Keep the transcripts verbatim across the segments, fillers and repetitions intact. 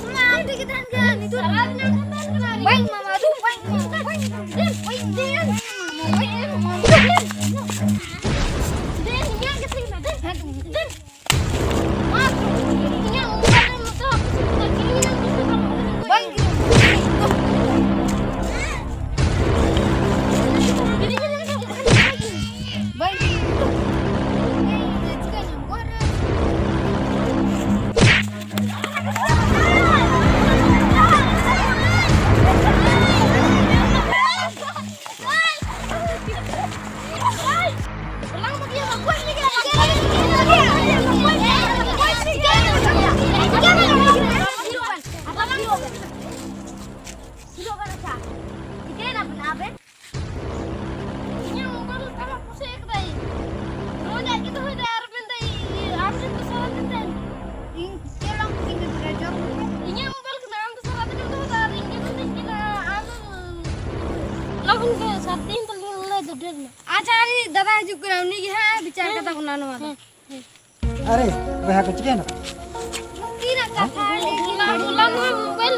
ᱢᱟᱢᱟ, ᱟᱢ ᱛᱮᱜᱮ ᱛᱟᱦᱮᱱ ᱠᱟᱱᱟ ᱱᱤᱛᱚᱜ᱾ ᱵᱟᱹᱧ ᱢᱟᱢᱟ, ᱫᱩ, ᱵᱟᱹᱧ ᱢᱟᱢᱟ, ᱵᱟᱹᱧ ᱢᱟᱢᱟ, ᱫᱩ, ᱵᱟᱹᱧ ᱢᱟᱢᱟ, ᱵᱟᱹᱧ ᱢᱟᱢᱟ, ᱫᱩ᱾ ᱫᱮᱱ, ᱤᱧᱟᱹᱜ ᱜᱮ ᱛᱟᱦᱮᱱ ᱠᱟᱱᱟ, ᱫᱮᱱ, ᱫᱮᱱ᱾ ᱢᱟ, ᱤᱧᱟᱹᱜ ᱢᱳᱵᱟᱭᱤᱞ ᱨᱮ ᱱᱤᱛᱚᱜ ᱠᱤᱨᱤᱧ ᱨᱮᱱᱟᱜ ᱯᱚᱭᱥᱟ ᱵᱟᱹᱱᱩᱜᱼᱟ᱾ ᱵᱟᱹᱧ ᱠᱤᱨᱤᱧ᱾ ᱵᱟᱹᱧ ᱠᱤᱨᱤᱧ᱾ ᱪᱤᱠᱟᱹᱧ ᱟᱢ ᱜᱚᱲ ᱨᱮ? ᱤᱧᱟᱹᱜ ᱢᱳᱵᱟᱭᱤᱞ ᱛᱟᱢᱟ ᱯᱚᱥᱮ ᱮᱠᱫᱟᱭ᱾ ᱨᱳᱡᱽ ᱟᱡ ᱜᱮ ᱫᱚᱦᱚᱭ ᱫᱟᱭ ᱟᱨ ᱢᱮᱱᱫᱟᱭ, ᱤᱭᱟᱹ, ᱟᱢ ᱴᱷᱮᱱ ᱫᱚ ᱥᱟᱨᱟ ᱫᱤᱱ ᱛᱟᱦᱮᱱ᱾ ᱤᱧ ᱪᱮᱫ ᱵᱟᱝ ᱠᱩᱞᱤᱧ ᱠᱟᱱ ᱛᱟᱦᱮᱱᱟ, ᱡᱚᱢ ᱧᱩ᱾ ᱤᱧᱟᱹᱜ ᱢᱳᱵᱟᱭᱤᱞ ᱠᱟᱱᱟ, ᱟᱢ ᱫᱚ ᱥᱟᱨᱟ ᱫᱤᱱ ᱮᱢ ᱫᱚᱦᱚᱭ ᱫᱟ ᱟᱨ ᱤᱧ ᱜᱮ ᱫᱚᱦᱚᱭ ᱫᱟᱹᱧ ᱠᱟᱱᱟ᱾ ᱟᱢ ᱫᱚ ᱚᱱᱟ ᱠᱷᱚᱱ ᱜᱮ ᱥᱟᱨ ᱫᱤᱱ ᱛᱟᱞᱤᱧ ᱞᱟᱹᱭ ᱫᱚ ᱰᱷᱮᱨ ᱱᱟ᱾ ᱟᱪᱪᱷᱟ, ᱟᱨ ᱫᱟᱫᱟ ᱦᱤᱡᱩᱜ ᱠᱟᱱᱟ, ᱩᱱᱤ ᱜᱮ ᱦᱟᱸᱜ ᱵᱤᱪᱟᱨ ᱠᱟᱛᱟ ᱵᱚᱱᱟ ᱱᱚᱣᱟ ᱫᱚ᱾ ᱦᱮᱸ, ᱦᱮᱸ᱾ ᱟᱨᱮ ᱵᱚᱭᱦᱟ ᱠᱚ, ᱪᱤᱠᱟᱹᱭᱮᱱᱟ? ᱛᱤᱱᱟᱹᱜ ᱠᱟᱛᱷᱟ ᱞᱟᱹᱭ ᱦᱚᱞᱟ, ᱦᱚᱞᱟ ᱱᱚᱣᱟ ᱢᱳᱵᱟᱭᱤᱞ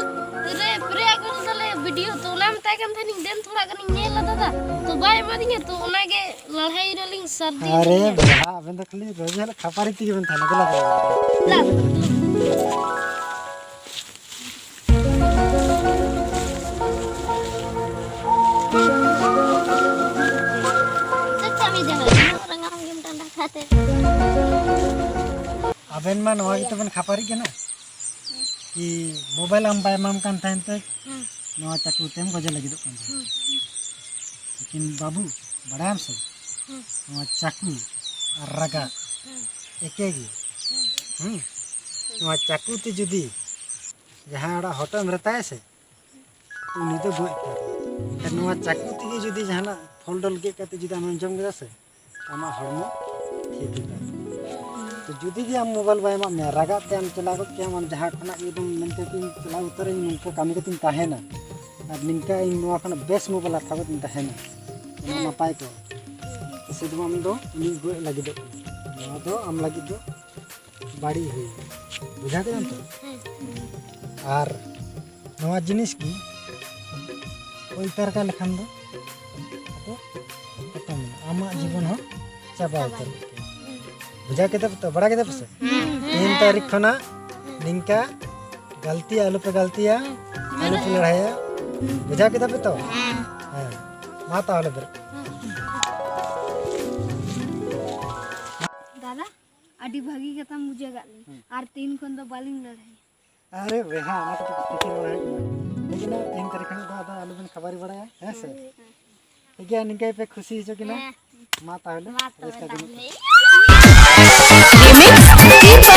ᱨᱮ ᱯᱨᱮ ᱟᱹᱜᱩ ᱞᱮᱫᱟᱞᱮ ᱵᱷᱤᱰᱤᱭᱳ, ᱛᱚ ᱚᱱᱟ ᱢᱮᱛᱟᱭ ᱠᱟᱱ ᱛᱟᱦᱮᱱᱤᱧ, "ᱫᱮᱱ ᱛᱷᱚᱲᱟ ᱜᱟᱱᱤᱧ ᱧᱮᱞᱟ ᱫᱟᱫᱟ", ᱛᱚ ᱵᱟᱭ ᱮᱢᱟᱫᱤᱧᱟ, ᱛᱚ ᱚᱱᱟᱜᱮ ᱞᱟᱹᱲᱦᱟᱹᱭ ᱨᱮᱞᱤᱧ ᱥᱟᱹᱨᱫᱤ ᱟᱨᱮ ᱠᱟᱱᱟ᱾ ᱵᱚᱭᱦᱟ, ᱟᱵᱮᱱ ᱫᱚ ᱠᱷᱟᱹᱞᱤ ᱨᱳᱡᱽ ᱦᱤᱞᱳᱜ ᱠᱷᱟᱯᱟᱨᱤ ᱛᱮᱜᱮ ᱵᱮᱱ ᱛᱟᱦᱮᱱᱟ᱾ ᱫᱮᱞᱟ, ᱫᱮᱞᱟ, ᱫᱮᱞᱟ᱾ ᱫᱮᱞᱟ᱾ ᱪᱮᱫ ᱠᱟᱹᱢᱤ ᱡᱟᱦᱟᱸ ᱩᱱᱟᱹᱜ ᱨᱟᱸᱜᱟᱣ ᱜᱮᱢ ᱴᱟᱱᱰᱟ ᱠᱟᱛᱮ? ᱟᱵᱮᱱ ᱢᱟ ᱱᱚᱣᱟ ᱜᱮᱛᱚ ᱵᱮᱱ ᱠᱷᱟᱯᱟᱨᱤᱜ ᱠᱟᱱᱟ ᱠᱤ ᱢᱳᱵᱟᱭᱤᱞ ᱟᱢ ᱵᱟᱭ ᱮᱢᱟᱢ ᱠᱟᱱ ᱛᱟᱦᱮᱱ ᱛᱮ ᱦᱩᱸ᱾ ᱱᱚᱣᱟ ᱪᱟᱹᱠᱩ ᱛᱮᱢ ᱜᱚᱡᱮ ᱞᱟᱹᱜᱤᱫᱚᱜ ᱠᱟᱱ ᱛᱟᱦᱮᱱᱟ᱾ ᱦᱩᱸ᱾ ᱞᱮᱠᱤᱱ ᱵᱟᱹᱵᱩ, ᱵᱟᱲᱟᱭᱟᱢ ᱥᱮ, ᱦᱩᱸ᱾ ᱱᱚᱣᱟ ᱪᱟᱹᱠᱩ ᱟᱨ ᱨᱟᱜᱟ ᱦᱩᱸ᱾ ᱮᱠᱮ ᱜᱮ᱾ ᱦᱩᱸ᱾ ᱦᱩᱸ? ᱱᱚᱣᱟ ᱪᱟᱹᱠᱩ ᱛᱮ ᱡᱩᱫᱤ ᱡᱟᱦᱟᱸ ᱦᱚᱲᱟᱜ ᱦᱚᱴᱚᱜ ᱮᱢ ᱨᱮᱛᱟᱭᱟ ᱥᱮ, ᱩᱱᱤ ᱫᱚ ᱜᱚᱡ ᱩᱛᱟᱹᱨᱚᱜᱼᱟ᱾ ᱮᱱᱠᱷᱟᱱ ᱱᱚᱣᱟ ᱪᱟᱹᱠᱩ ᱛᱮᱜᱮ ᱡᱩᱫᱤ ᱡᱟᱦᱟᱱᱟᱜ ᱯᱷᱚᱞ ᱰᱚᱞ ᱜᱮᱫ ᱠᱟᱛᱮ ᱡᱩᱫᱤ ᱟᱢᱮᱢ ᱡᱚᱢ ᱠᱮᱫᱟ ᱥᱮ, ᱟᱢᱟᱜ ᱦᱚᱲᱢᱚ ᱴᱷᱤᱠ ᱜᱮ ᱛᱟᱦᱮᱱᱟ᱾ ᱛᱚ ᱡᱩᱫᱤ ᱜᱮ ᱟᱢ ᱢᱳᱵᱟᱭᱤᱞ ᱵᱟᱭ ᱮᱢᱟᱜ ᱢᱮᱭᱟ, ᱨᱟᱜᱟᱜ ᱛᱮ ᱟᱢ ᱪᱟᱞᱟᱣ ᱜᱚᱫ ᱠᱮᱭᱟᱢ, ᱟᱢ ᱡᱟᱦᱟᱸ ᱠᱷᱚᱱᱟᱜ ᱜᱮ ᱮᱠᱫᱚᱢ ᱢᱮᱱ ᱠᱮᱭᱟ ᱠᱤ ᱤᱧ ᱪᱟᱞᱟᱣ ᱩᱛᱟᱹᱨᱟᱹᱧ, ᱱᱚᱝᱠᱟ ᱠᱟᱹᱢᱤ ᱠᱟᱛᱮᱧ ᱛᱟᱦᱮᱱᱟ, ᱟᱨ ᱱᱤᱝᱠᱟ ᱤᱧ ᱱᱚᱣᱟ ᱠᱷᱚᱱᱟᱜ ᱵᱮᱥ ᱢᱳᱵᱟᱭᱤᱞ ᱦᱟᱛᱟᱣ ᱠᱟᱛᱮᱧ ᱛᱟᱦᱮᱱᱟ, ᱚᱱᱟ ᱦᱮᱸ᱾ ᱱᱟᱯᱟᱭ ᱠᱚᱜᱼᱟ᱾ ᱥᱮ ᱫᱚ ᱟᱢ ᱫᱚ ᱩᱱᱤ ᱜᱚᱡ ᱞᱟᱹᱜᱤᱫᱚᱜ ᱠᱟᱱᱟ, ᱱᱚᱣᱟ ᱫᱚ ᱟᱢ ᱞᱟᱹᱜᱤᱫ ᱫᱚ ᱵᱟᱹᱲᱤᱡ ᱦᱩᱭᱩᱜᱼᱟ᱾ ᱵᱩᱡᱷᱟᱹᱣ ᱠᱮᱫᱟᱢ ᱛᱚ? ᱦᱮᱸ᱾ ᱟᱨ ᱱᱚᱣᱟ ᱡᱤᱱᱤᱥ ᱜᱮ ᱩᱭᱛᱟᱹᱨ ᱠᱟᱜ ᱞᱮᱠᱷᱟᱱ ᱫᱚ ᱟᱫᱚ ᱠᱷᱚᱛᱚᱢ ᱮᱱᱟ, ᱟᱢᱟᱜ ᱡᱤᱵᱚᱱ ᱦᱚᱸ ᱪᱟᱵᱟ ᱩᱛᱟᱹᱨᱚᱜ ᱠᱟᱱᱟ᱾ ᱵᱩᱡᱷᱟᱹᱣ ᱠᱮᱫᱟ ᱯᱮ ᱛᱚ? ᱵᱟᱲᱟ ᱠᱮᱫᱟ ᱯᱮ ᱥᱮ? ᱛᱤᱱ ᱛᱟᱹᱨᱤᱠᱷ ᱠᱷᱚᱱᱟᱜ ᱱᱤᱝᱠᱟ ᱜᱟᱹᱞᱛᱤ ᱟᱞᱚ ᱯᱮ ᱜᱟᱹᱞᱛᱤᱭᱟ, ᱟᱞᱚ ᱯᱮ ᱞᱟᱹᱲᱦᱟᱹᱭᱟ᱾ ᱵᱩᱡᱷᱟᱹᱣ ᱠᱮᱫᱟ ᱯᱮ ᱛᱚ? ᱦᱮᱸ᱾ ᱢᱟ ᱛᱟᱦᱚᱞᱮ ᱵᱮᱨᱮᱫ᱾ ᱫᱟᱫᱟ, ᱟᱹᱰᱤ ᱵᱷᱟᱹᱜᱤ ᱠᱟᱛᱷᱟᱢ ᱵᱩᱡᱷᱟᱹᱣ ᱠᱟᱫ ᱞᱤᱧᱟ᱾ ᱟᱨ ᱛᱤᱦᱤᱧ ᱠᱷᱚᱱ ᱫᱚ ᱵᱟᱹᱞᱤᱧ ᱞᱟᱹᱲᱦᱟᱹᱭᱟ᱾ ᱟᱨᱮ ᱵᱚᱭᱦᱟ, ᱚᱱᱟ ᱠᱚᱫᱚ ᱯᱷᱤᱠᱤᱨ ᱵᱟᱝ ᱦᱩᱭᱩᱜ ᱠᱟᱱᱟ᱾ ᱴᱷᱤᱠ ᱜᱮᱭᱟ, ᱛᱤᱦᱤᱧ ᱛᱟᱹᱨᱤᱠᱷ ᱠᱷᱚᱱᱟᱜ ᱫᱚ ᱟᱫᱚ ᱟᱞᱚᱵᱮᱱ ᱠᱷᱟᱵᱟᱨᱤ ᱵᱟᱲᱟᱭᱟ, ᱦᱮᱸ ᱥᱮ? ᱴᱷᱤᱠ ᱜᱮᱭᱟ, ᱱᱤᱝᱠᱟᱹ ᱯᱮ ᱠᱷᱩᱥᱤ ᱦᱚᱪᱚ ᱠᱤᱱᱟ᱾ ᱦᱮᱸ᱾ ᱢᱟ ᱛᱟᱦᱚᱞᱮ, ᱢᱟ ᱛᱚᱵᱮ ᱨᱟᱹᱥᱠᱟᱹ ᱛᱟᱦᱚᱞᱮ᱾ ᱡᱚᱱᱚᱜ ᱯᱮ᱾ Remix Team